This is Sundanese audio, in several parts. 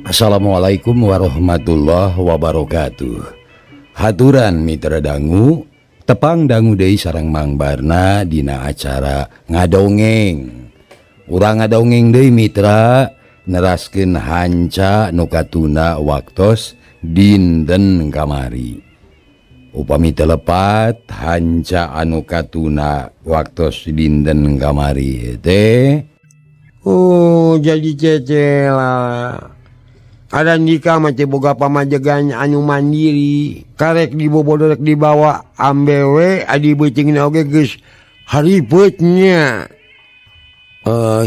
Assalamualaikum warahmatullahi wabarakatuh. Haturan mitra dangu, tepang dangu deui sareng Mang Barna dina acara ngadongeng. Urang ngadongeng deui mitra, neraskeun hanca nu katuna waktos dinten kamari. Upami teu lepat hanca anu katuna waktos dinten kamari teh. Oh, jadi cecela. Ada nikah mah teh boga pamajegan anu mandiri. Karek dibobodorek dibawa ambewe adi beutingna oge geus haripet nya.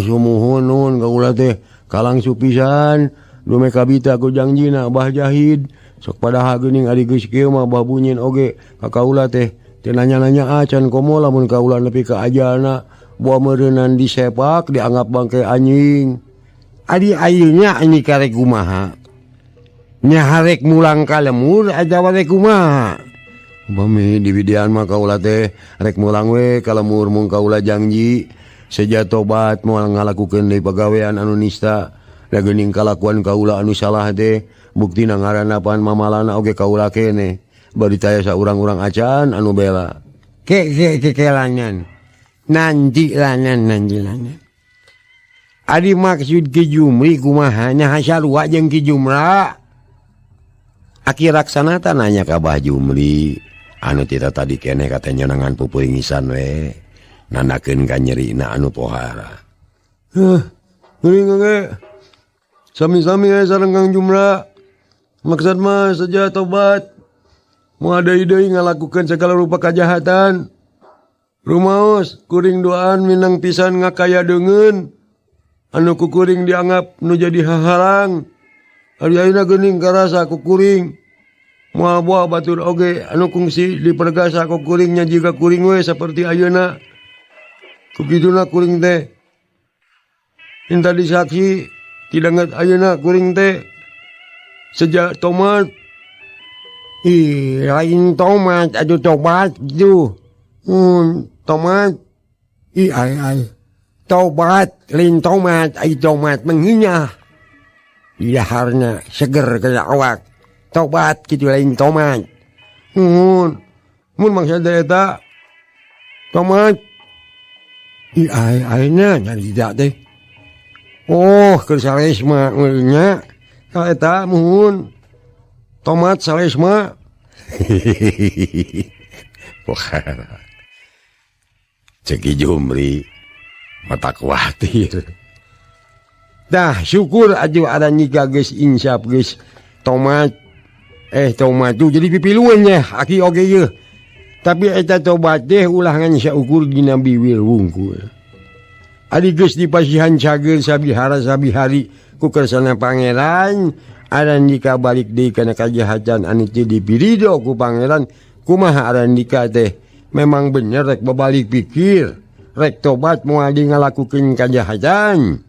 Sumuhun nun kaula teh kalangsu pisan dume kabita ku jangjina Abah Jahid. Sok padahal geuning adi geus kieu mah Abah Bunyin oge ka kaula teh teu nanya-nanya acan komo lamun kaula nepi ka ajalna buah meureunan disepak dianggap bangke anjing. Adi ayeuna ini karek kumaha? Nya harek mulang ka lemur atawa rek kumaha? Upami diwidian mah kaula teh rek mulang we ka lemur mung kaula janji seja tobat moal ngalakukeun deui pagawean anu nista. Da geuning kalakuan kaula anu salah teh buktina ngaranna pan mamalana oge kaula keneh. Bari taya saurang-urang acan anu bela. Ke ke ke kelangan. Nanti lanan nanti lanan. Adi maksud Ki Jumri kumaha nya hasarua jeung Ki Jumra. Aki Raksanata nanya ka Bah Jumri anu tita tadi keneh katanya nangan pupuringisan we nandakeun ka nyerina anu pohara. Heuh, geuning ge. Sami-sami we sareng Kang Jumra. Maksud mah saja tobat. Moal deui-deui ngalakukeun segala rupa kajahatan. Rumaos kuring doaan minang pisan ngakaya deungeun. Anu kukuring dianggap nu jadi hahalang. Ari ayeuna geuning karasa kukuring. Moal buah batur oge anu kungsi dipergasa kukuringnya jiga kuring we seperti ayeuna. Kukituna kuring teh. Minta disaksi tidak ayeuna kuring teh sejak tomat. Ih, lain tomat aduh tobat gitu. Tomat. Ih, ai ai. Tobat, lain tomat, ai tomat menghina. Didaharna seger kana awak. Tobat kitu lain tomat. Mun, mun maksud eta tomat. Ih, ai ai nya nyarita teh. Oh, keur salesma nya. Ka eta muhun. Tomat salesma. Pohara. Cek Ki Jumri mata khawatir. Dah syukur aja ada nikah geus insaf geus tomat. Tomat tu jadi pipiluan nya aki oge ye. Tapi eta tobat teh ulah ngan saukur dina biwir wungkul. Adi geus dipasihan cager sabihara sabihari ku kersana pangeran, aran nikah balik deui kana kajahatan anu teu dipirido ku pangeran. Kumaha aran nikah teh memang bener rek babalik pikir. Rek tobat moal di ngalakukeun kajahatan.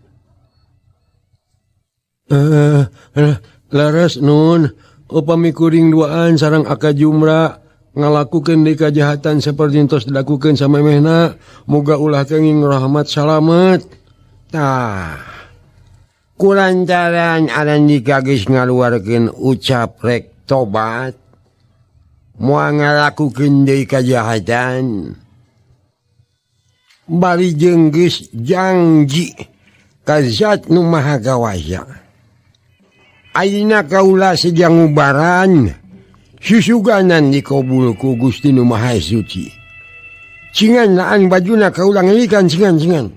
Leres nun, upami kuring duaan sareng Aka Jumra ngalakukeun deui kajahatan seperti tos dilakukeun samemehna, moga ulah kenging rahmat salamet. Tah, kulantaran aran nikah geus ngaluarkeun ucap rek tobat, moal ngalakukeun deui kajahatan. Bari jeung geus janji ka zat nu maha kawasa. Ayeuna kaula sejang ngubaran susuganan dikabul ku Gusti nu Maha Suci. Cingan laan bajuna kaula ngelikan cingan-cingan.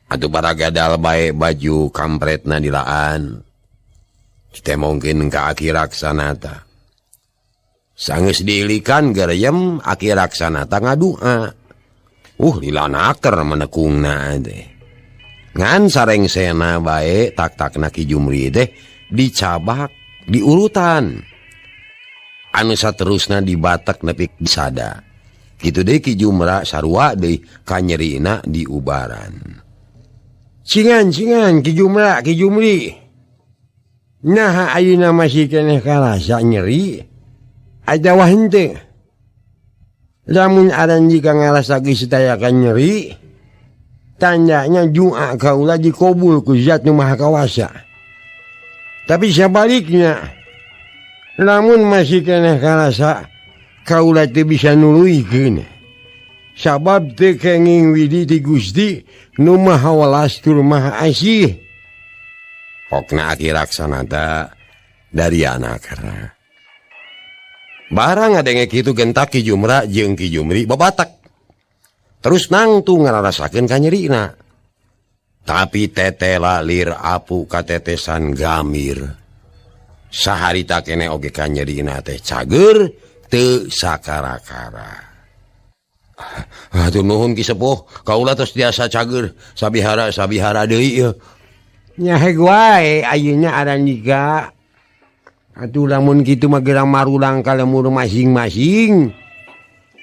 Atuh baragadal bae baju kampretna dilaan. Ditemongkeun ka Aki Raksanata. Sanggeus diilikan gereyem Aki Raksanata ngadua. Lila naker menekungna teh. Ngan sareng sena bae tak-takna Ki Jumri teh dicabak diurutan. Anu saterusna dibatek nepi sada. Kitu deui Ki Jumra sarua deui kanyerina diubaran. Cingan-cingan Ki Jumra, Ki Jumri. Naha ayeuna masih keneh karasa nyeri. Ada henteu. Lamun aran jika ngarasa geus daya nyeri, tandanya doa kaula dikabul ku zat nu maha kawasa. Tapi sebaliknya lamun masih keneh karasa kaula teu bisa nuluykeun. Sabab teu kenging widi ti Gusti nu Maha Welas tur Maha Asih. Pokna Aki Raksanata dari anak karena barang ngadenge kitu gentak Ki Jumra jeung Ki Jumri babatak. Terus nangtung ngararasakeun kanyerina. Tapi tetela lir apu katetesan gamir. Saharita keneh oge kanyerina teh cager teu sakara-kara. Aduh nuhun Ki Sepuh, kaula tos tiasa cager sabihara-sabihara deui ieu. Nya heg wae ayeuna arandika. Atuh lamun kitu mah gerang marulang ka lemur masing-masing.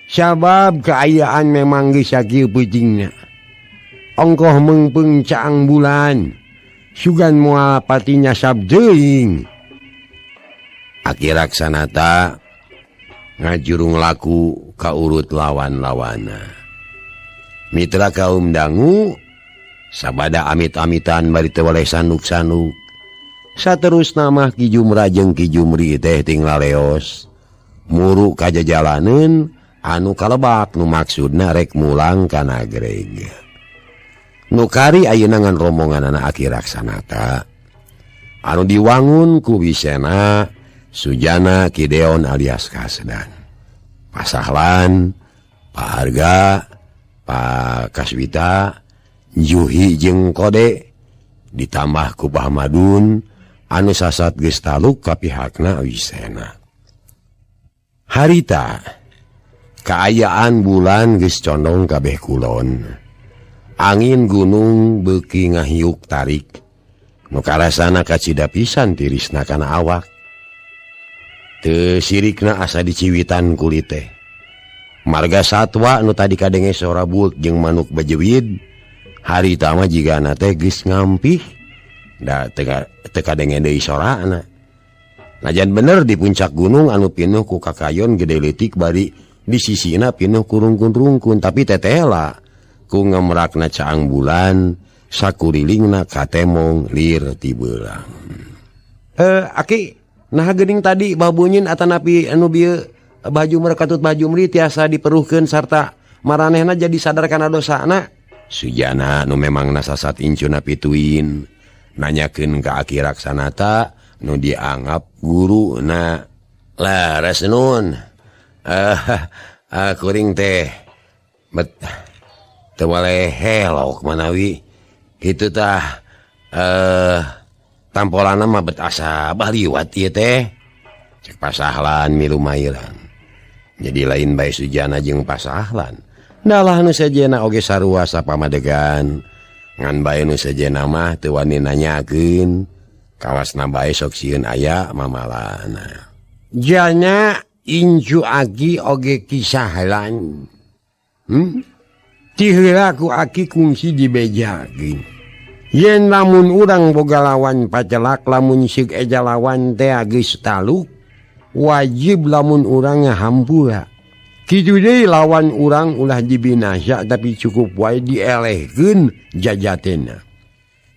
Sabab kaayaan memang geus sakieu peutingna. Ongkoh meungpeung caang bulan, sugan moal pati nyasab teuing. Aki Raksanata ngajurung laku ka urut lawan-lawana. Mitra kaum dangu sabada amit-amitan bari teu waleh sanduk-sanduk. Saterusna mah Ki Jumra jeung Ki Jumri teh ting laleos muru ka jajalaneun anu kalebak nu maksudna rek mulang ka Nagreg. Nu kari ayeuna ngan rombonganana Aki Raksanata anu diwangun ku Wisena Sujana Kideon alias Kasdan, Pasahlan, Pak Harga, Pak Kaswita, Juhi jeung Kode ditambah ku Bah Madun anu sasat geus taluk ka pihakna Wisena. Harita kaayaan bulan geus condong kabeh kulon. Angin gunung beuki ngahiuk tarik. Nu karasana kacida pisan tirisna kana awak. Teu sirikna asa diciwitan kulit teh. Marga satwa nu tadi kadenge sora buuk jeung manuk bejewid, harita mah jigana teh geus ngampih. Da teu kadenge deui sorana. Najan bener di puncak gunung anu pinuh ku kakayon gede leutik bari di sisina pinuh ku rungkun-rungkun, tapi tetela ku ngemrakna caang bulan sakurilingna katemong lir ti beurang. Aki, nah geuning tadi babunyin atanapi anu bieu baju merekatut baju mri tiasa diperuhkeun sarta maranehna jadi sadar kana dosana. Sujana nu memang nasasat incuna pituin nanyakeun ka Aki Raksanata nu dianggap guruna. Lah resnun kuring teh bet teu waleh helok manawi kitu tah tampolana mah bet asa baliwat ieu teh. Cek Pasahlan milu mairan. Jadi lain bae Sujana jeung Pasahlan. Dalah nu sejenna oge sarua sapamadegan. Ngan bae nu sejenna mah teu wani nanyakeun. Kawasna bae sok sieun aya mamalana. Jana incu aki oge kisahlan. Ti heula ku aki kungsi dibejakeun. Yen lamun urang boga lawan pacelak lamun seuk eja lawan teh geus taluk, wajib lamun urang ngahampura. Kitu deui lawan urang ulah dibinasa tapi cukup wae dielehkeun jajatena.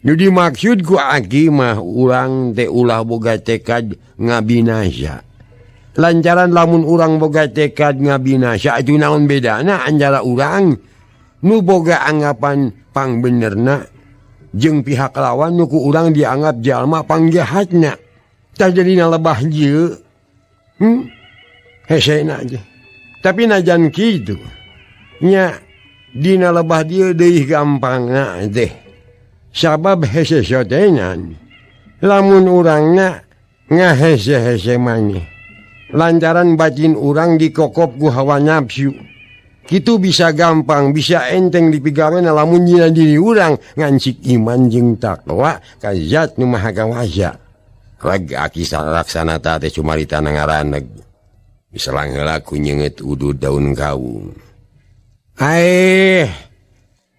Nu dimaksud ku aki mah urang teh ulah boga tekad ngabinasa. Lancaran lamun urang boga tekad ngabinasa atuh naon bedana antara urang nu boga anggapan pangbenerna jeung pihak lawan nu ku urang dianggap jalma pangjahatna. Tah jadina lebah jieu. Hesena aja. Tapi najan kitu nya dina lebah dieu deui gampangna teh. Sabab hese sotenan lamun urangna ngahese-hese maneh. Lantaran batin urang dikokop ku hawa nafsu. Kitu bisa gampang, bisa enteng dipigawe lamun dina diri urang ngancik iman jeung takwa ka zat nu maha kawasa. Reg Aki Raksanata teh cumarita ngaraneg. Diselang heula ku nyeungeut udud daun kawung. Aeh,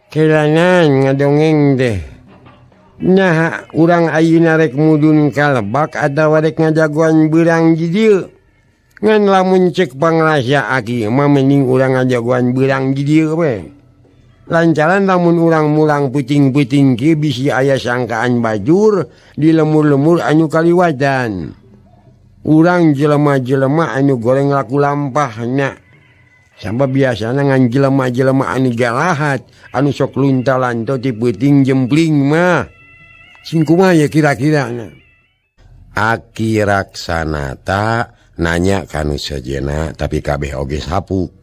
kiranan ngadongeng teh. Nah, urang ayeuna rek mudun ka lebak atawa rek ngajagoan beurang di dieu. Ngan lamun cek pangrasa aki mah mending urang ngajagoan beurang di dieu we. Lancaran lamun urang mulang puting-puting ki bisi aya sangkaan bajur di lemur-lemur anu kaliwatan. Urang jelema-jelema anu goreng laku lampahna. Sabab biasana ngan jelema-jelema anu jalahat anu sok lunta-lanto ti peuting jempling mah. Sing kumaha ye kira-kirana? Aki Raksanata nanya kanu sejena tapi kabeh oge sapuk.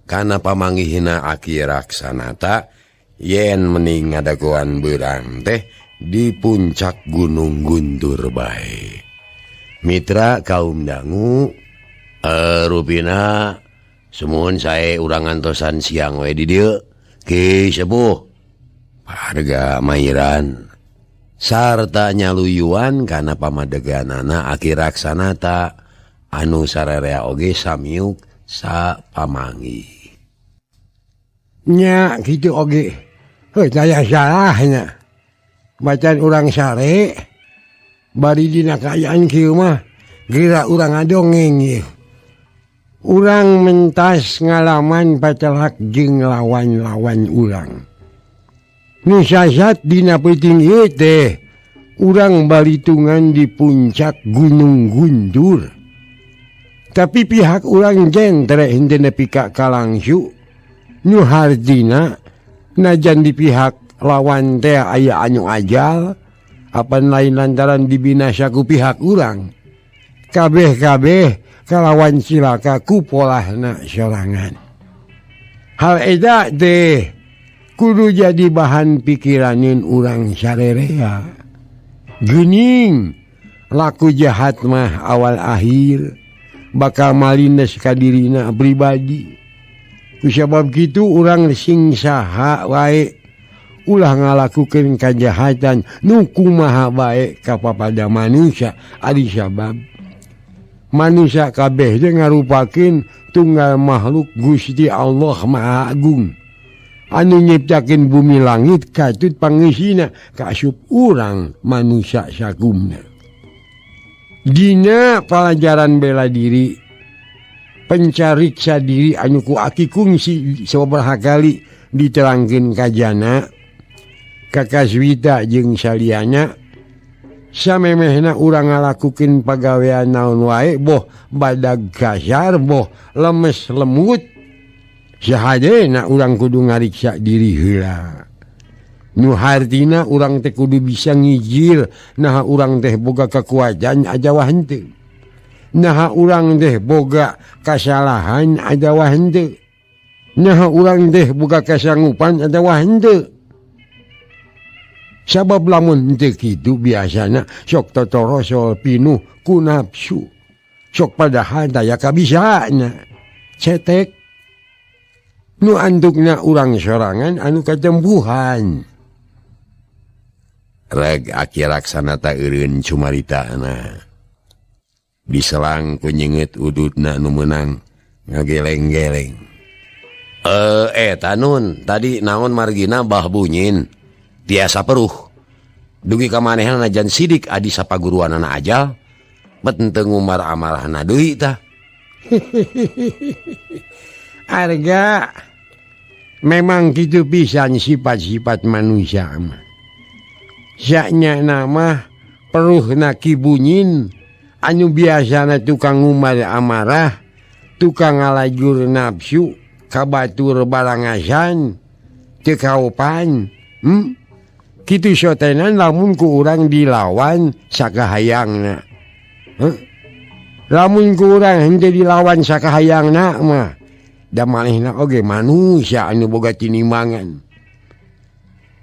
Kana pamanggihna Aki Raksanata yen mending ngadagoan beurang teh di puncak Gunung Guntur bae. Mitra kaum dangu rupina sumuhun sae urang ngantosan siang we di dieu. Ki sepuh harga mairan sarta nyaluyuan kana pamadeganana Aki Raksanata anu sararea oge samiuk sapamanggih. Nya gitu oge. Heuh daya salahnya. Bacan urang sare bari dina kaayaan kieu mah geura urang ngadongeng ieu. Urang mentas ngalaman pacelak jeung lawan-lawan urang. Nu sasat dina peuting ieu teh urang balitungan di puncak Gunung Guntur. Tapi pihak urang jentre henteu nepi ka kalangsu. Nu hardina najan di pihak lawan teh aya anu ajal apan lain lantaran dibinasa ku pihak urang. Kabeh-kabeh kalawan cilaka ku polahna sorangan. Hal eta teh kudu jadi bahan pikiranin urang sarerea. Geuning laku jahat mah awal akhir bakal malines ka dirina pribadi. Kusabab kitu urang sing saha wae ulah ngalakukeun kajahatan nu kumaha bae ka papada manusia. Ari sabab manusia kabeh teh ngarupakeun tunggal makhluk Gusti Allah Maha Agung anu nyiptakeun bumi langit katut pangeusina kaasup urang manusia sakumna. Dina pelajaran bela diri pencariksa diri anu ku aki kungsi sababaraha kali diterangkeun ka Jana, ka Kaswita jeung saliyana samemehna urang ngalakukeun pagawean naon wae boh badag kasar boh lemes lemut sahadena urang kudu ngariksa diri heula. Nu hartina urang teh kudu bisa ngijir naha urang teh boga kekuatan ajawa henteu. Naha urang teh boga kasalahan atawa henteu. Naha urang teh boga kasanggupan atawa henteu. Sabab lamun henteu kitu biasana sok totorosol pinuh ku nafsu. Sok padahal daya kabisana. Cetek nu antukna urang sorangan anu katempuhan. Reg Aki Raksanata eureun cumaritana. Diselang ku nyenget udutna nu meunang ngageleng-geleng. Tanun tadi naon margina Bah Bunyin tiasa peruh. Dugi ka manehna najan sidik adi sapaguruanana ajal, bet henteu ngumar amarahna deui tah. Arga memang kitu pisan sifat-sifat manusia mah. Saknya nama peruhna Ki Bunyin anu biasana tukang ngumar amarah, tukang ngalajur nafsu, kabatur barangasan, teu kaopan. Kitu sotenan lamun ku urang dilawan sakahayangna. Lamun ku urang henteu dilawan sakahayangna mah da manehna oge manusia anu boga tinimbangan.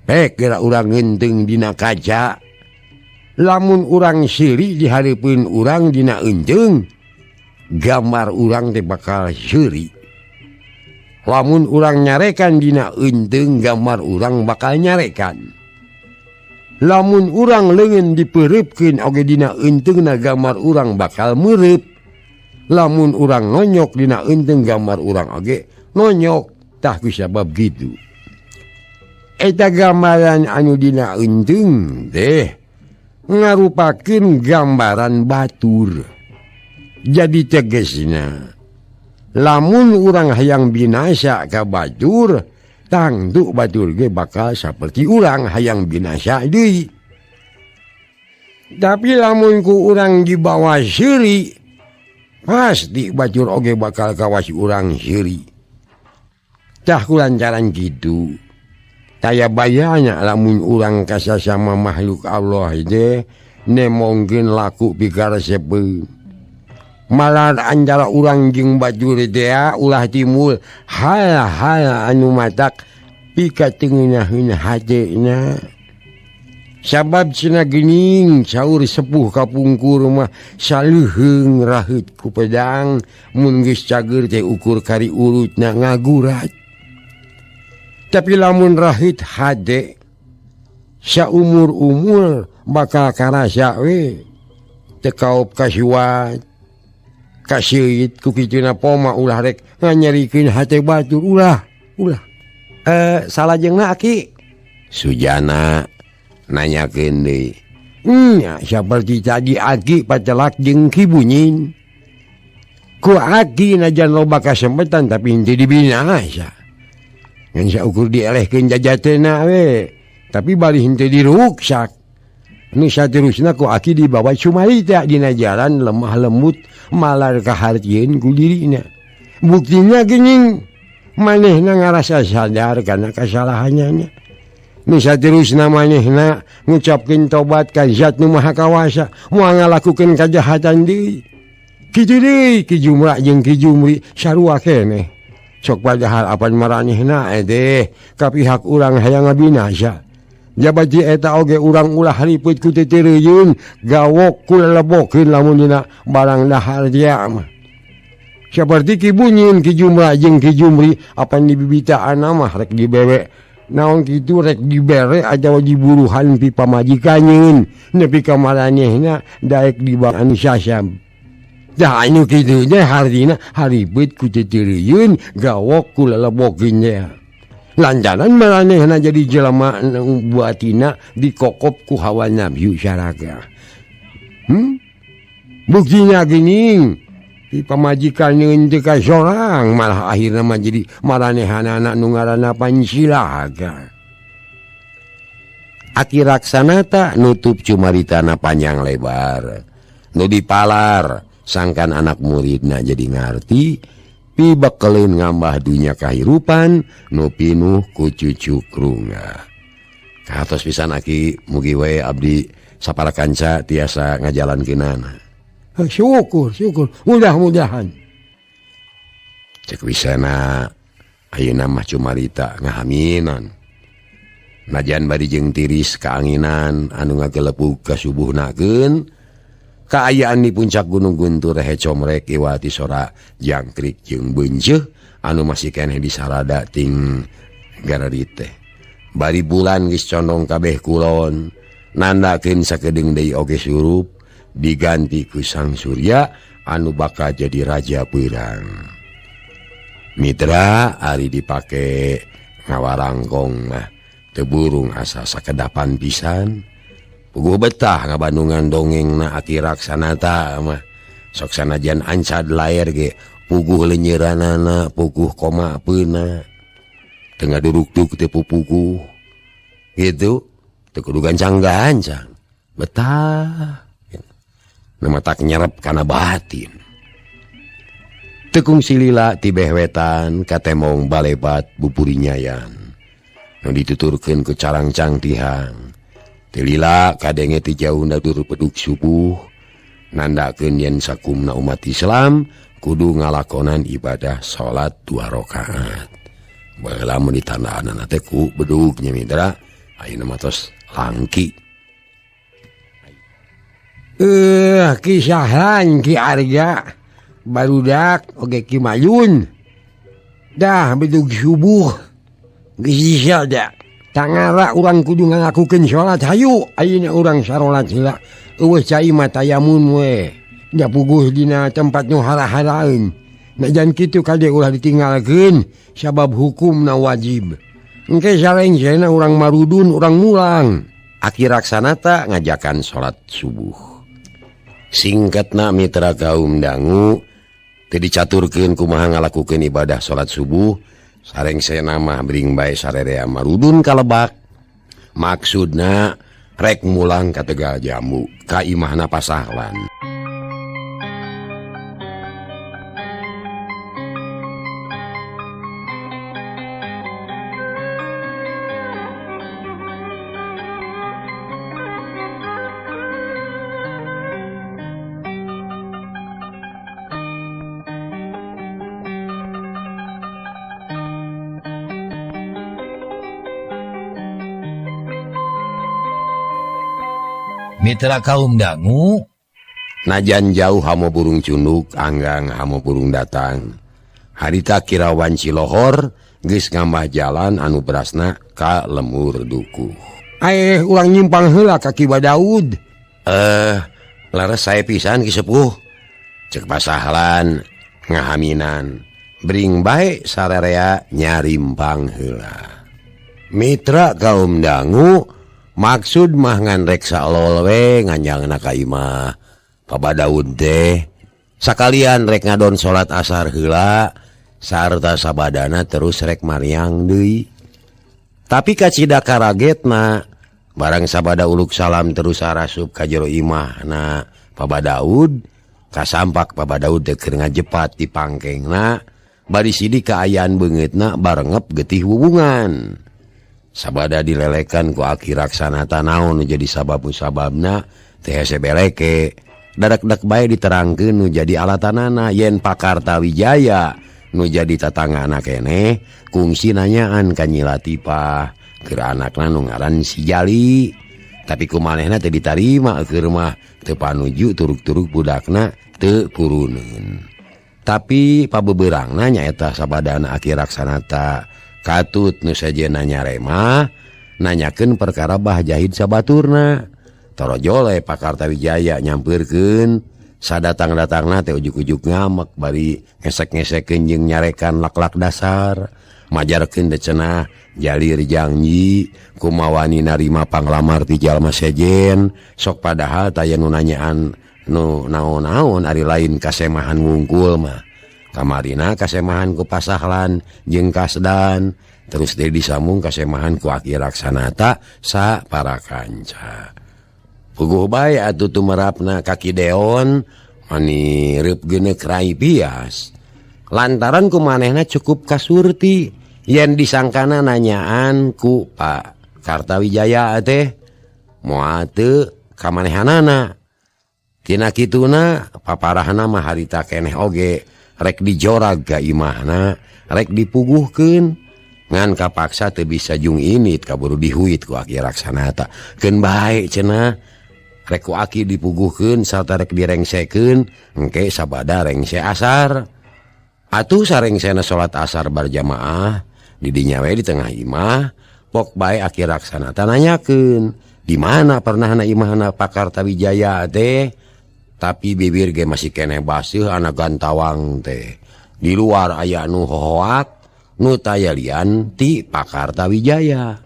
Pek geura urang ngeunteung dina kaca. Lamun urang seuri di hareupeun urang dina eunteung, gambar urang teh bakal seuri. Lamun urang nyarekan dina eunteung, gambar urang bakal nyarekan. Lamun urang leungeun dipeureupkeun oge dina eunteungna gambar urang bakal meureub. Lamun urang nonyok dina eunteung gambar urang oge nonyok. Tah ku sabab kitu. Eta gambaran anu dina eunteung teh ngarupakeun gambaran batur. Jadi tegesna lamun urang hayang binasa ka batur, Tangtu batur ge bakal saperti urang hayang binasa deui. Tapi lamun ku urang dibawa seuri, pasti batur oge bakal kawas urang seuri. Tah kulantaran kitu. Taya bayanya lamun urang kasasama makhluk Allah teh nemongkeun laku pikaresepeun. Malah antara urang jeung batur teh ulah timbul hal-hal anu matak pikatengenaheun hatena. Sabab cenah geuning saur sepuh kapungkur mah saleuheung raheut ku pedang mun geus cager teh ukur kari urutna ngagurat. Tapi lamun raheut hade saumur-umur bakal karasa we teu kaop kasiwat. Kaseuit ku kituna poma ulah rek nganyerikeun hate batur ulah ulah. Salajengna aki Sujana nanyakeun deui. Nya saperti tadi aki pacelak jeung Ki Bunyin. Ku aki najan loba kasempetan tapi henteu dibinasa. Ngan saukur dielehkeun jajatena we, tapi bari henteu diruksak. Nu saterusna ku aki dibawa cumarita dina jalan lemah lembut malar kahartieun ku dirina. Buktina geuning manehna ngarasa sadar kana kasalahannya. Nu saterusna manehna ngucapkeun tobat ka Zat Nu Maha Kawasa, moal ngalakukeun kajahatan deui. Kitu deui Ki Jumra jeung Ki Jumri sarua keneh. Sok padahal apan maranehna teh ka pihak urang hayang ngabinasa. Jabaji eta oge urang ulah riput ku teu gawok ku lelebokeun lamun dina barang dahar dia mah. Saperti Ki Bunyin, Ki Jumra jeung Ki Jumri apan dibibitaan mah rek dibewe. Naon kitu rek dibere atawa diburuhan pi pamajikanyeun nepi ka maranehna daek dibaan sasam. Dah anu kitu teh hartina haribet ku teu gawok ku lelebokeun teh. Lantaran maranehna jadi jelema buatina dikokop ku hawa nafsu saraga. Buktinya geuning di pamajikan teu ka sorang malah akhirna mah jadi maranehanana nu ngaranna Pancilaga. Aki Raksanata nutup cumaritana panjang lebar. Nu dipalar sangkan anak muridna jadi ngarti pibekeleun ngambah dunya kahirupan nu pinuh ku cucuk rungga. Kahatos pisan aki mugi we abdi sapara kanca tiasa ngajalankeunana. Syukur syukur mudah-mudahan. Cek wisana ayeuna mah cumarita ngahaminan. Najan bari jeung tiris kaanginan anu ngagelepug ka subuhnakeun. Kaayaan di puncak Gunung Guntur hecomrek iwati sora jangkrik jeung beunjeuh anu masih keneh disarada ting gararit teh. Bari bulan geus condong kabeh kulon, nandakeun sakedeung deui oge surup diganti ku Sang Surya anu bakal jadi raja peurang. Mitra ari dipake ngawarangkong mah teu burung asa sakedapan pisan. Puguh betah ngabandungan dongeng na Aki Raksanata mah. Sok sanajan ancad laer ge puguh lenyeuranana, puguh koma peuna. Teu ngaduruk-duk teu pupuguh. Gitu, teu kudu gancang-gancang. Betah. Nu matak nyerep kana batin. Tekung silila ti behwetan katemong balebat bupurinyayan. Nu dituturkeun ku carangcang tihang. Tilila kadenge ti jauh nadur peduk subuh nandakeun yen sakumna umat Islam kudu ngalakonan ibadah salat 2 rakaat. Baheula mun ditandaanana teh ku bedug nya mitra, ayeuna mah tos langki. Kisahan Ki Arga barudak oge Ki Mayun. Dah bedug subuh geus disada. Tangara urang kudu ngalakukeun salat hayu ayeuna urang sarolat heula eueuh cai mah tayamun we da puguh dina tempat nu hara-haraeun najan kitu kade ulah ditinggalkeun sabab hukumna wajib engke sarengsena urang marudun urang mulang. Aki Raksanata ngajakan salat subuh. Singkatna mitra kaum dangu teu dicaturkeun kumaha ngalakukeun ibadah salat subuh Sarengsena mah bring bae sarerea marudun ka lebak. Maksudna rek mulang ka Tegal Jambu ka imahna Pasahlan. Mitra kaum dangu najan jauh hamo burung cunduk anggang hamo burung datang. Harita Kirawan Cilohor geus ngambah jalan anu berasna ka lemur dukuh. Aeh urang nyimpang heula ka Ki Badaud. Leres sae pisan Ki Sepuh. Cek Pasahlan ngahaminan. Bring bae sararea nyarimpang heula. Mitra kaum dangu maksud mah ngan rek saolol we nganjangna ka imah Papa Daud teh sakalian rek ngadon salat asar heula sarta sabadana terus rek mariang deui. Tapi kacida karagetna barang sabada uluk salam terus arasup ka jero imahna Papa Daud kasampak Papa Daud teh keur ngajepat di pangkengna bari sidi kaayaan beungeutna barengep getih hubungan. Sabada dilelekan ku Aki Raksanata naon nu jadi sabab-sababna teh hese beleke dadak-dak bae diterangkeun nu jadi alatanana yen Pakartawijaya nu jadi tatanggana keneh kungsi nanyaan ka Nyi Latifah keur anakna nu ngaran si Jali tapi kumanehna teh ditarima keur mah teu panuju turuk-turuk budakna teu puruneun. Tapi pabeberangna nyaeta sabadana Aki Raksanata katut nu sejenna nyarema nanyakeun perkara Bah Jahid sabaturna. Torojole Pakartawijaya nyampeurkeun sadatang-datangna teh ujug-ujug ngamek bari ngesek-ngesekeun jeung nyarekan lak-lak dasar majarkeun teh cenah jalir janji kumawani narima panglamar ti jalma sejen sok padahal taya nu nanyaan nu naon-naon ari lain kasemahan wungkul mah. Kamarina kasemahan ku Pasahlan jeung Kasdan terus deui disambung kasemahan ku Aki Raksanata sa para kanca. Puguh bae atuh tumerapna ka Ki Deon mani reup geuneuk rai bias. Lantaran ku manehna cukup kasurti yen disangkana nanyaan ku Pak Kartawijaya teh moal teu kamanehanana. Tina kituna paparahna mah harita keneh oge rek dijorag ka imahna rek dipuguhkeun ngan kapaksa teu bisa jung init kaburu dihuit ku Aki Raksanata. Keun bae cenah rek ku Aki dipuguhkeun sarta rek direngsekeun engke sabada rengse asar. Atuh sarengsena salat asar barjamaah di dinya we di tengah imah pok bae Aki Raksanata nanyakeun di mana pernahna imahna Pakartawijaya teh. Tapi bibir ge masih keneh baseuh anak gantawang teh. Di luar aya nu hohoak nu tayalian ti Pakartawijaya.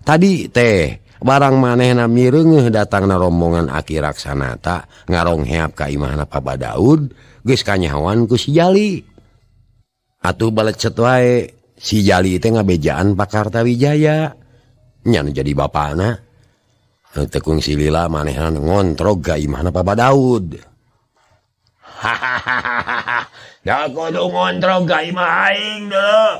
Tadi teh barang manehna mireungeuh datangna rombongan Aki Raksanata ngarongheap ka imahna Papa Daud geus kanyahoan ku si Jali. Atuh balecet wae si Jali teh ngabejaan Pakartawijaya nya nu jadi bapana. Tekung silila manehna ngontrog ka imahna Papa Daud. Hahaha. Da kudu ngontrog ka imah aing deuleu.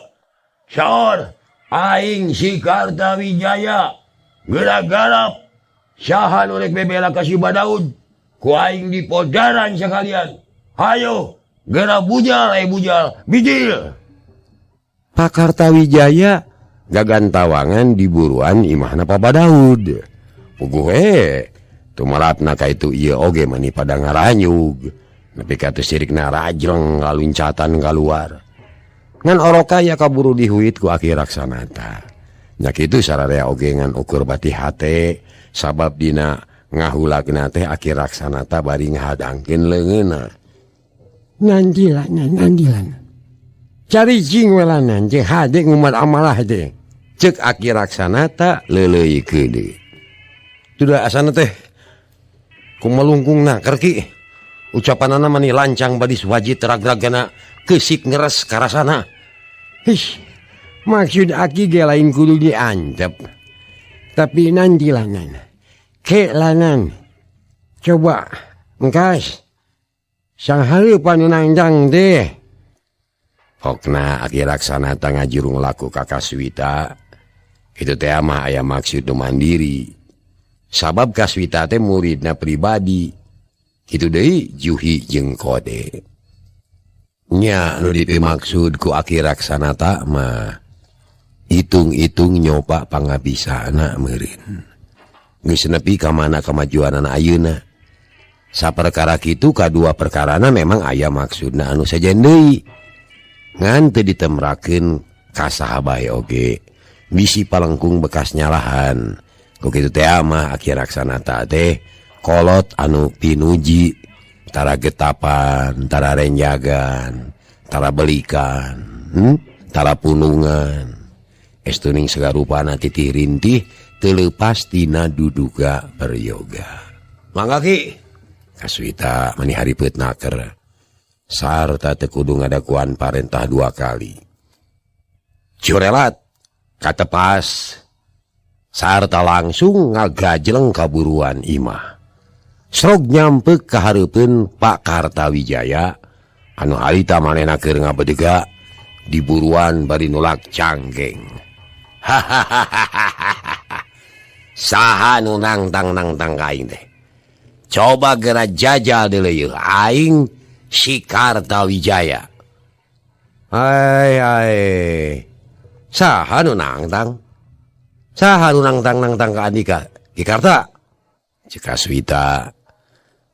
Saur aing si Kartawijaya geura-garap saha nu rek bebela ka si Badaud ku aing dipodaran sakalian. Hayo geura bujal bujal bijil. Pakartawijaya gagantawangan di buruan imahna Papa Daud. Puguh tumarapna ka itu ieu oge mani pada ngaranyug nepi ka teu sirikna rajleng ngaluncatan kaluar. Ngan oroka ya kaburu dihuit ku Aki Raksanata. Nya kitu sararea oge ngan ukur bati hate sabab dina ngahulagna teh Aki Raksanata bari ngahadangkeun leungeunna. Nandilan nandilan. Cari jing welanan jeung hade ngumat amalah teh. Ceuk Aki Raksanata leuleuy kedeui. Sudah asana teh kumalungkungna kerki ucapanana mani lancang badis wajit ragragana kesik ngeres karasana. Hih, Maksud aki ge lain kudu diantep. Tapi nanti lanan. Ke lanan. Coba engkas. Sang hareupan nu nangtang teh. Pokna Aki Laksanata ngajurung laku ka Kaswita. Itu teh mah aya maksud nu mandiri. Sabab Kaswita teh muridna pribadi. Kitu deui Juhi jeung Kode. Nya nu dimaksud ku Aki Laksanata mah hitung-hitung nyoba pangabisana meureun. Geus nepi ka mana kamajuanana ayeuna. Saperkara kitu kadua perkarana memang aya maksudna anu sejen deui. Ngan teu ditemrakeun ka saha bae oge. Bisi palengkung bekas nyalahan. Ku kitu teh mah Aki Laksanata teh kolot anu pinuji, tara getapan, tara renjagan, tara belikan, tara punungan. Estuning sagarupana titih rintih teu leupas tina duduga peryoga. Mangga Ki. Kaswita mani haripet naker. Sarta teu kudu ngadakuan parentah dua kali. Curelat katepas sarta langsung ngagajleng kaburuan imah. Srog nyampe ka hareupeun Pak Kartawijaya anu harita manehna keur ngabedega di buruan bari nulak canggeng. Hahaha. Saha nu nangtang-nangtang ka aing teh? Coba geura jajal deui yeuh aing si Kartawijaya. Ai ai. Saha nu nangtang? Saha nu nangtang-nangtang ka andika? Ki Karta. Cek Kaswita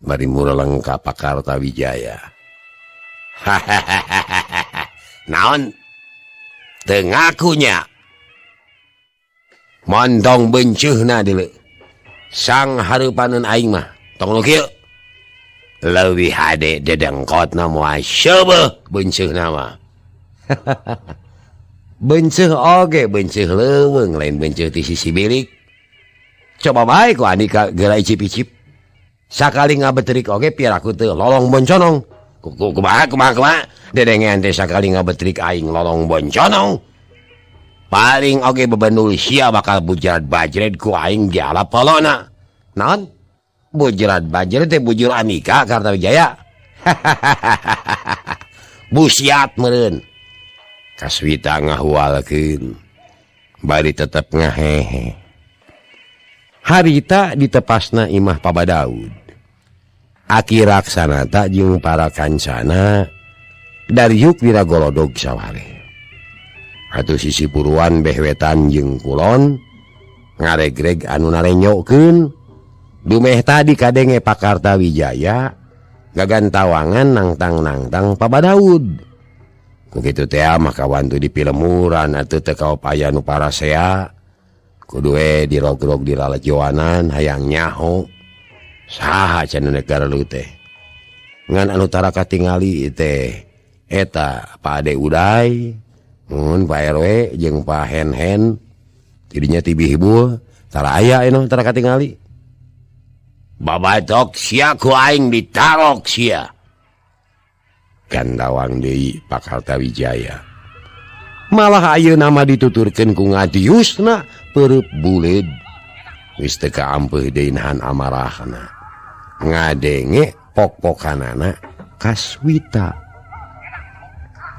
bari mureleng ka Pak Kartawijaya. Hahaha. Naon? Teu ngakunya. Montong benceuhna deuleu. Sang hareupaneun aing mah. Tong nu kieu. Leuwih hade dedengkotna moal seubeuh benceuhna mah. Benceuh oge benceuh leuweung lain benceuh ti sisi bilik. Coba bae ku andika geura icip-icip. Sakali ngabetrik oge piraku teu lolong bonconong. Kumaha kumaha kumaha dedengean teh sakali ngabetrik aing lolong bonconong. Paling oge bebenul sia bakal bujarat bajred ku aing dialap polona. Naon? Bujurat bajred teh bujur Andika Kartawijaya. Busiat meureun. Kaswita ngahualkeun. Bari tetep ngahehe. Harita ditepasna imah Pabadaud. Aki Laksanata jeung para kancana dariuk dina golodog saware. Atuh sisi puruan behwetan jeung kulon ngaregreg anu narenyokeun. Dumeh tadi kadenge Pak Kartawijaya gagantawangan nangtang-nangtang Pabadaud. Ku kitu teh mah kawantu di pilemuran atuh teu kaopaya nu parasea. Kudu we dirogrog di lalajoanan hayang nyaho. Saha cenah negara lu teh. Ngan anu tara katingali teh eta Pak Ade Uday, mun Pak RW jeung Pak Hen-hen tidinya ti bihibul tara aya anu tara katingali. Babatok sia ku aing ditarok sia. Gandawang deui Pak Kartawijaya. Malah ayeuna mah dituturkeun ku ngadiusna peureub buleud. Geus teu kaampeuh deui nahan amarahna. Ngadenge pok-pokanana Kaswita.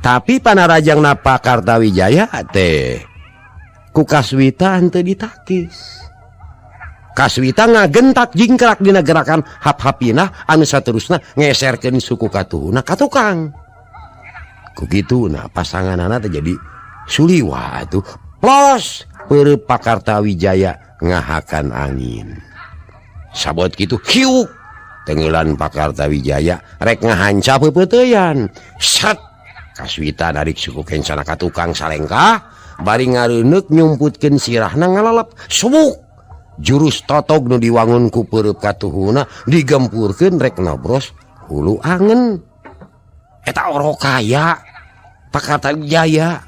Tapi panarajangna Pak Kartawijaya teh ku Kaswita henteu ditakis. Kaswita ngagentak jingkrak dina gerakan hap-hapinah anu saterusna ngeserkeun suku katuhuna ka tukang. Ku kituna pasanganana teh jadi suliwa atuh. Plos peureub Pak Kartawijaya ngahakan angin. Sabot kitu hiuk tenggelan Pak Kartawijaya rek ngahanca peupeuteuyan. Set Kaswita narik suku kencana ka tukang salengkah bari ngareuneup nyumputkeun sirahna ngalalep subuk. Jurus totog nu diwangun ku peureub katuhuna digempurkeun rek nobros hulu angen. Eta orok kaya Pak Kartawijaya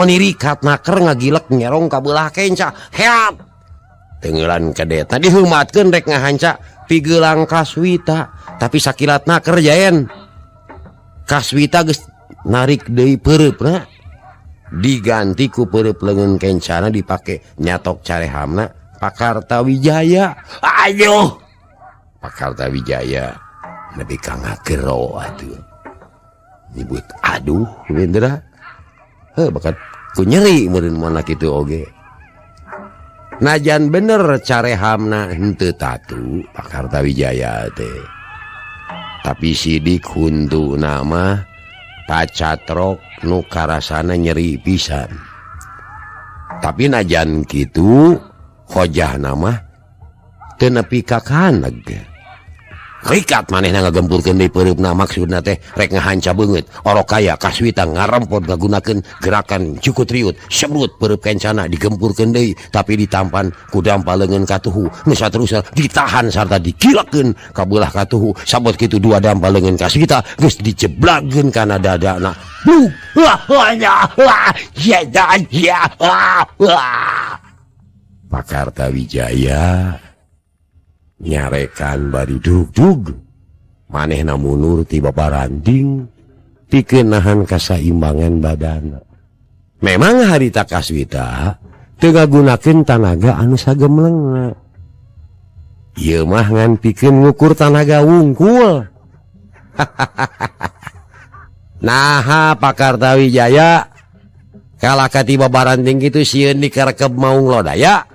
menirikat naker ngagilek nyerong ka beulah kenca. Heat tenggelan kadetna diheumatkeun rek ngahanca pigelang Kaswita, tapi sakilat naker jaen. Kaswita geus narik deui peureupna. Diganti ku peureup leungeun kencana dipake nyatok carehamna Pakartawijaya. Aduh, Pakartawijaya nepi ka ngagero atuh. Nyebut aduh Indra. Heuh bakat ku nyeri meureun mana kitu oge. Najan bener carehamna henteu tatu Pakartawijaya teh. Tapi sidik huntu nama pacatrok nu karasana nyeri pisan. Tapi najan kitu hojah nama teu nepi ka kaneg. Rikat manehna ngagempurkeun deui peureupna maksudna teh rek ngahanca beungeut. Orok kaya kaswita ngarempot ngagunakeun gerakan cukut riut sebrut peureub kencana digempurkeun deui tapi ditampan ku dampa leungeun katuhu nu saterusna ditahan sarta dikilakeun ka beulah katuhu sabot kitu dua dampa leungeun kaswita geus dijeblagkeun kana dadana. Pakartawijaya nyarekan bari dugdug manehna mundur ti babaranding pikeun nahan kasaimbangan badana. Memang harita Kaswita teu ngagunakeun tanaga anu sagemlengna. Ieu mah ngan pikeun ngukur tanaga wungkul. Naha Pakartawijaya kalah ka ti babaranding kitu sieun dikarekeb maung lodaya.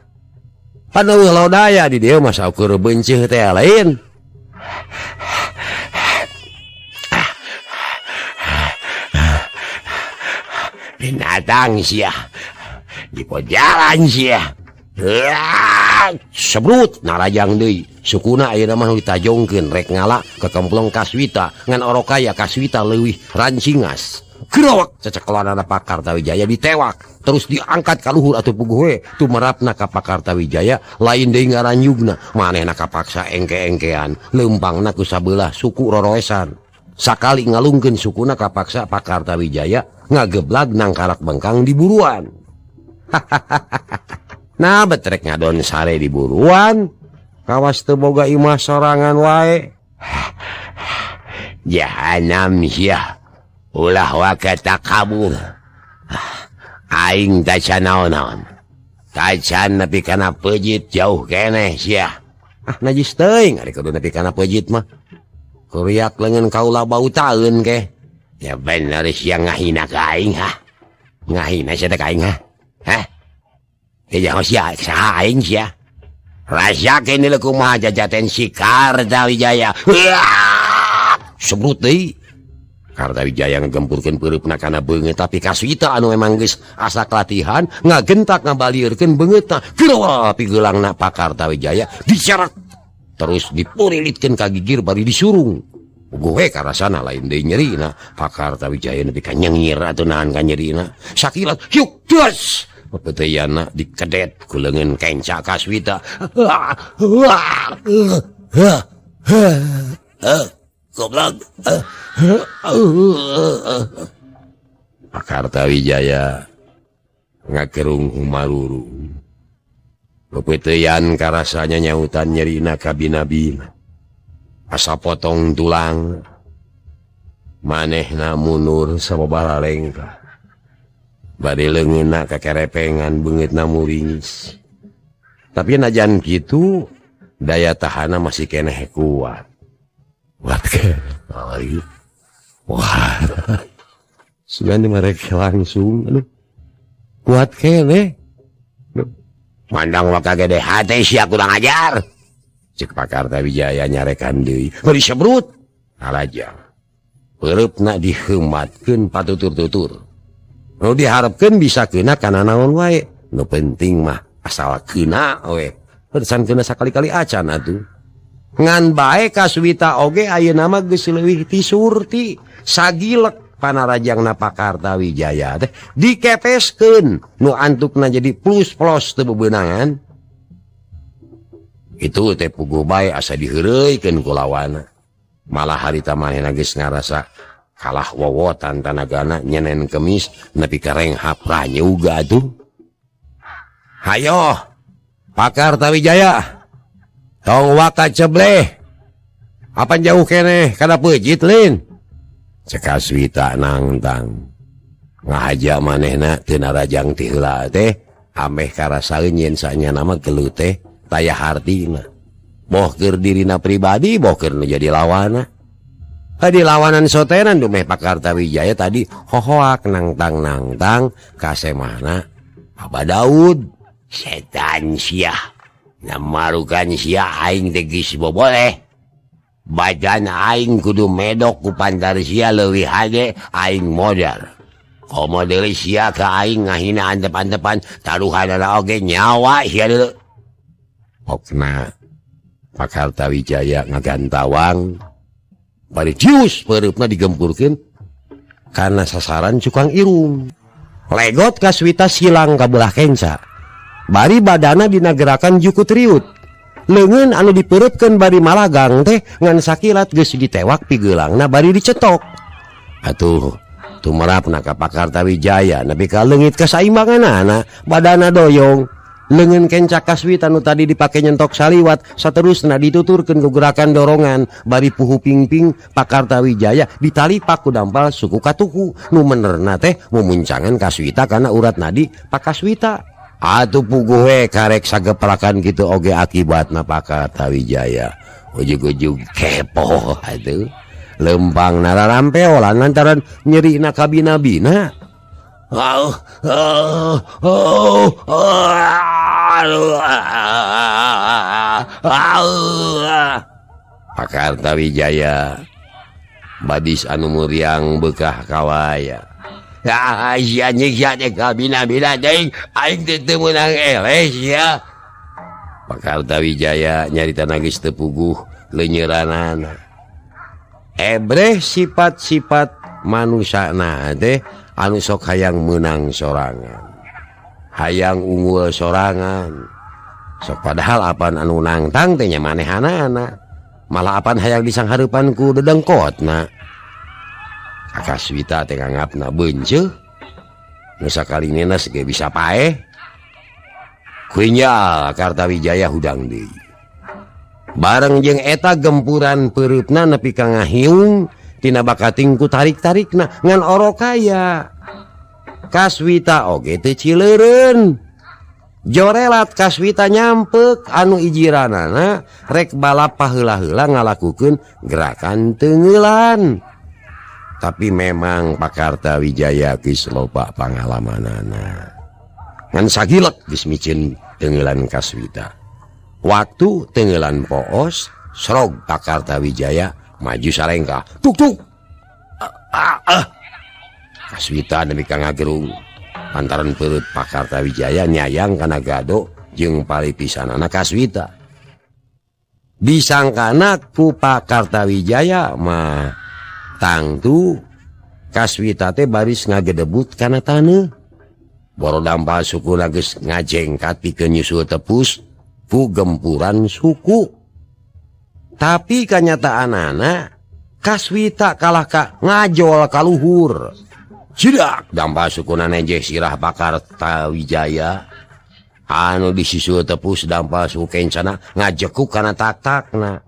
Panuh lodaya di dieu mah saukur benceuh teh lain. Binatang sia. Di pojalan sia. Sebrut narajang deui. Sukuna ayeuna mah ditajongkeun rek ngala kekemplong Kaswita ngan orokaya Kaswita leuwih rancingas. Gerowak cecekelanana Pakartawijaya ditewak terus diangkat ka luhur atuh puguh we tumerapna ka Pakartawijaya lain deui ngaranyugna manehna kapaksa engke-engkean leumpangna ku sabelah suku roroesan sakali ngalungkeun sukuna kapaksa Pakartawijaya ngageblag nangkarak bengkang di buruan. Nah betrek ngadon sare di buruan kawas teu boga imah sorangan wae. Jahanam sia. Ulah waka takabur. Aing tacan naon-naon. Tacan nepi kana pejit jauh keneh sia. Ah najis teuing ari kudu nepi kana pejit mah. Kuriak leungeun kaula bau taeun ke. Ya bener sia ngahina ka aing ha. Ngahina sia teh ka aing ha. Hah? Teh jaho sia saha aing sia. Rasakeun deui kumaha jajaten si Kartawijaya. Sebrut deui. Kartawijaya ngegempurkeun peureupna kana beungeut tapi Kaswita anu memang geus asa latihan ngagentak ngabalieurkeun beungeutna gerowa pigeulangna Pakartawijaya dicarak terus dipurilitkeun ka gigir bari disurung. Puguh we karasana lain deui nyerina Pakartawijaya nepi ka nyengir atuh nahan ka nyerina sakilat hiuk das pepeteyana dikedet ku leungeun kenca Kaswita. Goblok. Pakartawijaya ngakerung humaruru. Pepeteuyan karasanya nyautan nyerina kabina-bina. Asa potong tulang. Manehna mundur sababaraha lengkah. Bade leungeunna kakerepengan beungeutna muringis. Tapi najan kitu daya tahana masih keneh kuat. Kuat ke? Wah, sugan mereka langsung, aduh, kuat keneh. Mandang waka gede hati sia kurang ajar. Cek Pakartawijaya nyarekan deui, bari sebrut. Alajang. Peureupna diheumatkeun patutur-tutur. Nu diharepkeun bisa keuna kana naon wae. Nu penting mah asal keuna we. Pesan keuna sakali-kali acan atuh. Ngan bae Kaswita oge ayeuna mah geus leuwih ti surti sagilek panarajangna Pakartawijaya teh dikepeskeun nu antukna jadi plus-plus teu bebeunangan. Itu teh puguh bae asa diheureuykeun ku lawana. Malah harita manehna geus ngarasa kalah wowotan tanagana nyenen kemis nepi ka renghap ranyuga atuh. Hayo Pakartawijaya tong waka cebleh. Apan jauh keneh kana peujeut lin. Cek Kaswita nangtang. Ngahaja manehna teu narajang ti heula teh ameh karasaeun yen sanyana mah gelut teh taya hartina. Boh keur dirina pribadi boh keur nu jadi lawana. Tadi lawanan sotenan dumeh Pak Kartawijaya tadi hohoak nangtang-nangtang kasemahna Abah Daud. Setan sia namarukan sia aing teh geus boboleh. Badan aing kudu medok ku pantar sia leuwih hade aing modal. Komo deui sia ka aing ngahina antep-antepan taruhanana oge nyawa sia deuleu. Pokna Pak Kartawijaya ngagantawang bari cius pereupna digempurkeun kana sasaran cukang irung. Legot Kaswita silang ka belah kenca. Bari badana dina gerakan jukut riut. Leungeun anu dipereupkeun bari malagang teh ngan sakilat geus ditewak pigeulangna bari dicetok. Atuh tumerapna ka Pak Kartawijaya nepi ka leungit kasaimbanganana badana doyong. Leungeun kenca Kaswita nu tadi dipake nyentok saliwat saterusna dituturkeun ku gerakan dorongan bari puhu pingping Pak Kartawijaya ditalipak ku dampal suku katuku nu menerna teh mumuncangan Kaswita kana urat nadi Pak Kaswita. Atuh puguh we karek sageprakan kitu oge akibatna Pak Kartawijaya ujug-ujug kepo atuh lempang nararampeolan lantaran nyerina kabina-bina. Pak Kartawijaya badis anu muriang bekah kawaya. Sia nyiksa teh kabina-bina teuing aing teh teu meunang eleh sia. Pak Kartawijaya nyarita geus teu puguh leunyeranana. Ebreh sifat-sifat manusana teh anu sok hayang meunang sorangan, hayang unggul sorangan. Sok padahal apan anu nangtang teh nya manehanana, malah apan hayang disanghareupan ku dedengkotna. Kaswita teh nganggapna beunceuk, nu sakalinena ge bisa paeh. Kuinjal Kartawijaya hudang deui. Bareng jeung eta gempuran peureupna nepi ka ngahiung tina bakating ku tarik-tarikna ngan orokaya. Kaswita oge teu cileureun. Jorelat Kaswita nyampek anu ijiranana rek balap paheula-heula ngalakukeun gerakan teungeulan. Tapi memang Pak Kartawijaya geus loba pangalamanana. Ngan sagilek geus miceun teungeulan Kaswita. Waktu teungeulan poos, srog Pak Kartawijaya maju salengkah. Tuk tuk. Kaswita nepi ka ngagerung. Lantaran peureut Pak Kartawijaya nyayang kana gado jeung palipisanana Kaswita. Disangkana ku Pak Kartawijaya mah tangtu Kaswita teh baris ngagedebut kana taneuh. Boro dampal sukuna geus ngajengkat pikeun nyusul tepus ku gempuran suku. Tapi kanyataanana Kaswita kalah ka ngajol ka luhur. Cidak dampal sukuna nejeh sirah Pak Kartawijaya anu disusul tepus dampal suku kencana ngajekuk kana tak-takna.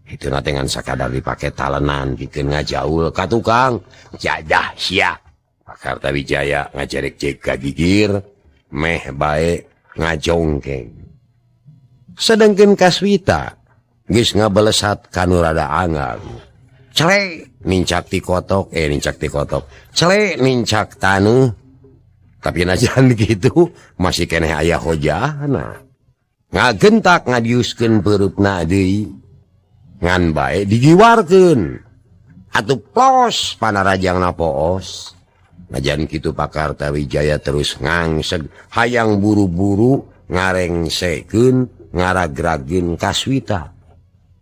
Itu na dengan sakadar dipake talenan pikeun ngajaul ka tukang. Jadah sia. Pak Kartawijaya ngajarek cek ka gigir meh bae ngajongkeng. Sedengkeun Kaswita geus ngabelesat ka nu rada anggar. Cele nincak ti kotok, nincak ti kotok. Cele nincak taneuh. Tapi najan kitu masih keneh aya hojahna. Ngagentak ngadiuskeun peurupna deui. Ngan bae digiwarkeun. Atuh plos panarajangna poos. Najan kitu Pak Kartawijaya terus ngangseg hayang buru-buru ngarengsekeun ngaragragin Kaswita.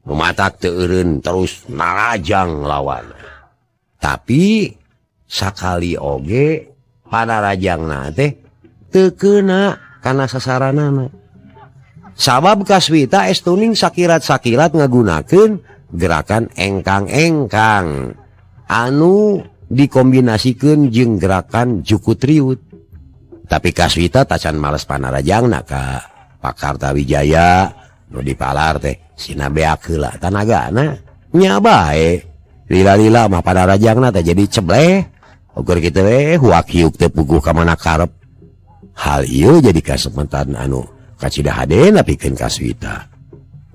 Mematak teu eureun terus narajang lawan. Tapi sakali oge panarajangna teh teu keuna kana sasaranana. Sabab Kaswita estuning sakirat-sakirat ngagunakeun gerakan engkang-engkang anu dikombinasikeun jeung gerakan jukut riut. Tapi Kaswita tacan males panarajangna ka Pak Kartawijaya nu dipalar teh sina beak heula tanagana nya bae. Lila-lila mah panarajangna teh jadi cebleh. Ukur kitu we huak hiuk teu puguh ka mana karep. Hal ieu jadi kasemetan anu kacida hadena pikeun Kaswita.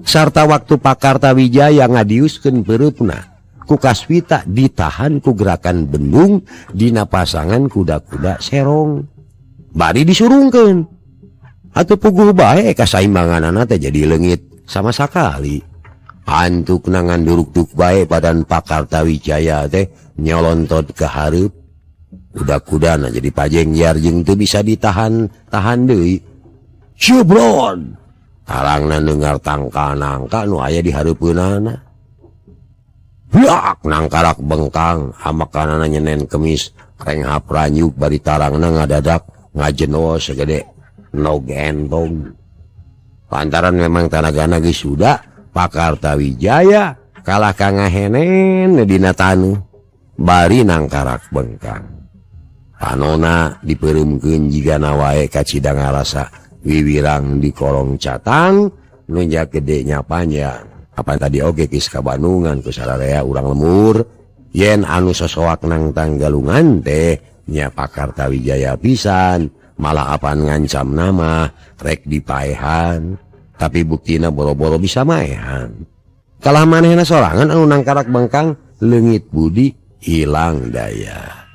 Sarta waktu Pakartawijaya ngadiuskeun peureupna ku Kaswita ditahan ku gerakan bendung dina pasangan kuda-kuda serong. Bari disurungkeun. Atuh puguh bae kasaimbanganana teh jadi leungit sama sakali. Antukna nganduruk-duk bae badan Pakartawijaya teh nyolontot ka hareup. Kuda-kudana jadi pajengjar jeung teu bisa ditahan-tahan deui. Cibrod! Tarangna dengar tangkal nangka nu aya di hareupeunana. Blak nangkarak bengkang amakanana nyenen kemis renghap ranyuk bari tarangna ngadadak ngajeno segede nog entong. Lantaran memang tanagana geus sudah Pakartawijaya kalah ka ngahenen dina tanuh bari nangkarak bengkang. Panona dipeureumeun jigana wae kacida ngarasa wiwirang di kolong catang nunjak gedenya panjang. Apa tadi oge geus kabandungan ku sararea urang lemur yen anu sosoak nang tanggalungan teh nya Pakartawijaya pisan malah apan ngancam nama rek dipaehan tapi buktina boro-boro bisa maehan. Kalah manehna sorangan anu nangkarak bengkang leungit budi hilang daya.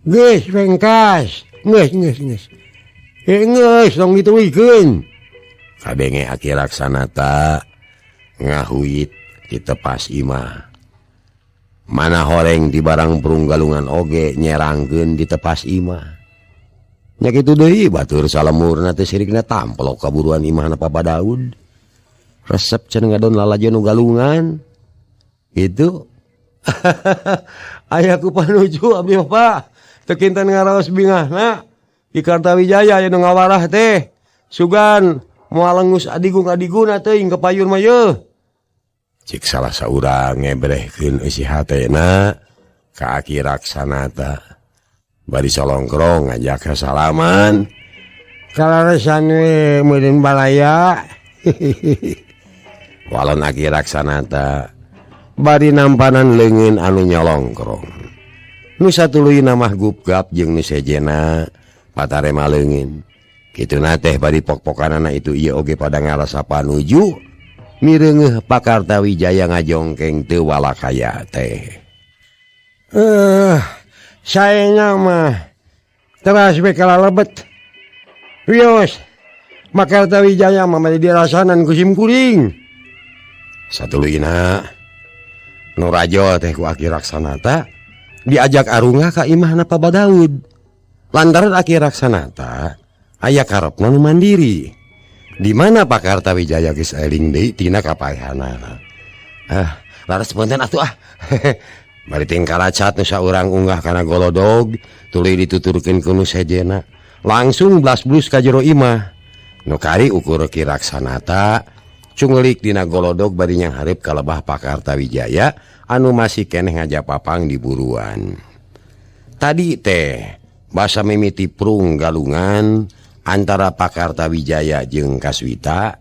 Geus pengkas, geus geus geus. Geus tong dituluykeun. Kadenge Aki Raksanata ngahuit di tepas imah. Mana horeng di barang perunggalungan oge nyerangkeun di tepas imah. Nya kitu deui batur salemurna teh sirikna tamplok kaburuan imahna Papa Daud. Resep cenah ngadon lalajo nu galungan. Gitu. Aya ku panuju abdi mah Pak. Teu kinten ngaraos bingahna. Di Kartawijaya aya nu ngawarah teh. Sugan moal lengus adigung-adiguna teuing ka payun mah yeuh. Cik salah saurang ngebrehkeun eusi hatena ka Aki Raksanata. Bari solongkrong ngajak salaman. Kalaresan we meureun balaya. Walon Aki Raksanata bari nampanan leungeun anu nyolongkrong. Nu satuluyna mah gupgap jeung nu sejena patarema leungeun. Kituna teh bari pok-pokanana itu ieu oge pada ngarasa panuju mireungeuh Pakartawijaya ngajongkeng teu walakaya teh. Saena mah teras we kalalebet. Wios Pakartawijaya mah bade dirasanan ku sim kuring. Satuluyna nu rajo teh ku Aki Raksanata diajak arungah ka imahna Papa Daud. Lantaran Aki Raksanata aya karepna nu mandiri. Di mana Pakartawijaya geus eling deui tina kapaehanana. Laras punten atuh ah. Bari tingkalacat nu saurang unggah kana golodog tuluy dituturkeun ku nu sejena. Langsung blas-blus ka jero imah. Nu kari ukur Ki Raksanata cunglik dina golodog bari nyanghareup ka lebah Pakartawijaya anu masih keneh ngajapapang di buruan. Tadi teh basa mimiti prung galungan antara Pakartawijaya jeung Kaswita,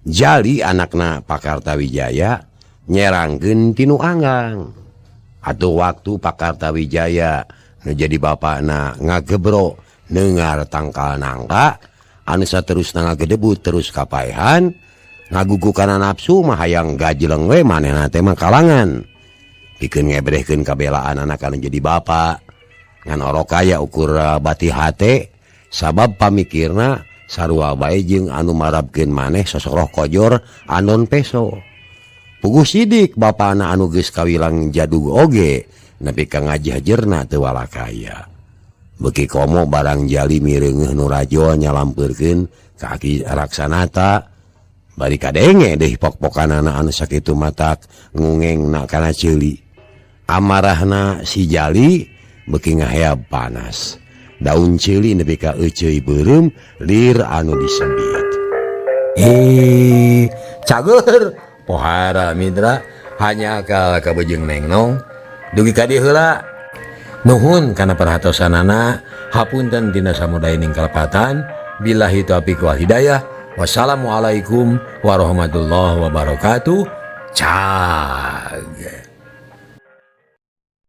jali anakna Pakartawijaya nyerangkeun tinu anggang. Atuh waktu Pakartawijaya nu jadi bapakna ngagebro neungar tangkal nangka anu saterusna ngagedebut terus kapaehan ngagugu kana nafsu mah hayang gajeleng we manehna teh mah kalangan pikeun ngebrehkeun kabelaan anak anu jadi bapa ngan orok kaya ukur bati hate sabab pamikirna sarua bae jeung anu marabkeun maneh sosoroh kojor anon peso. Puguh sidik bapana anu geus kawilang jadug oge nepi ka ngajajerna teu walakaya. Beuki komo barang jali mireungeuh nu rajo nyalampeurkeun ka Aki Raksanata bari kadenge deui pok-pokanana anu sakitu matak ngungengna kana ceuli. Amarahna si jali beuki ngaheab panas. Daun ceuli nepi ka euceuy beureum lir anu disebit. Cager pohara mitra hanya akal kabejeng nengnong dugi ka dieu heula. Nuhun kana perhatosanana, hapunten dina samudaining kalepatan. Billahi taufiq wal hidayah. Wassalamualaikum warahmatullahi wabarakatuh. Cag.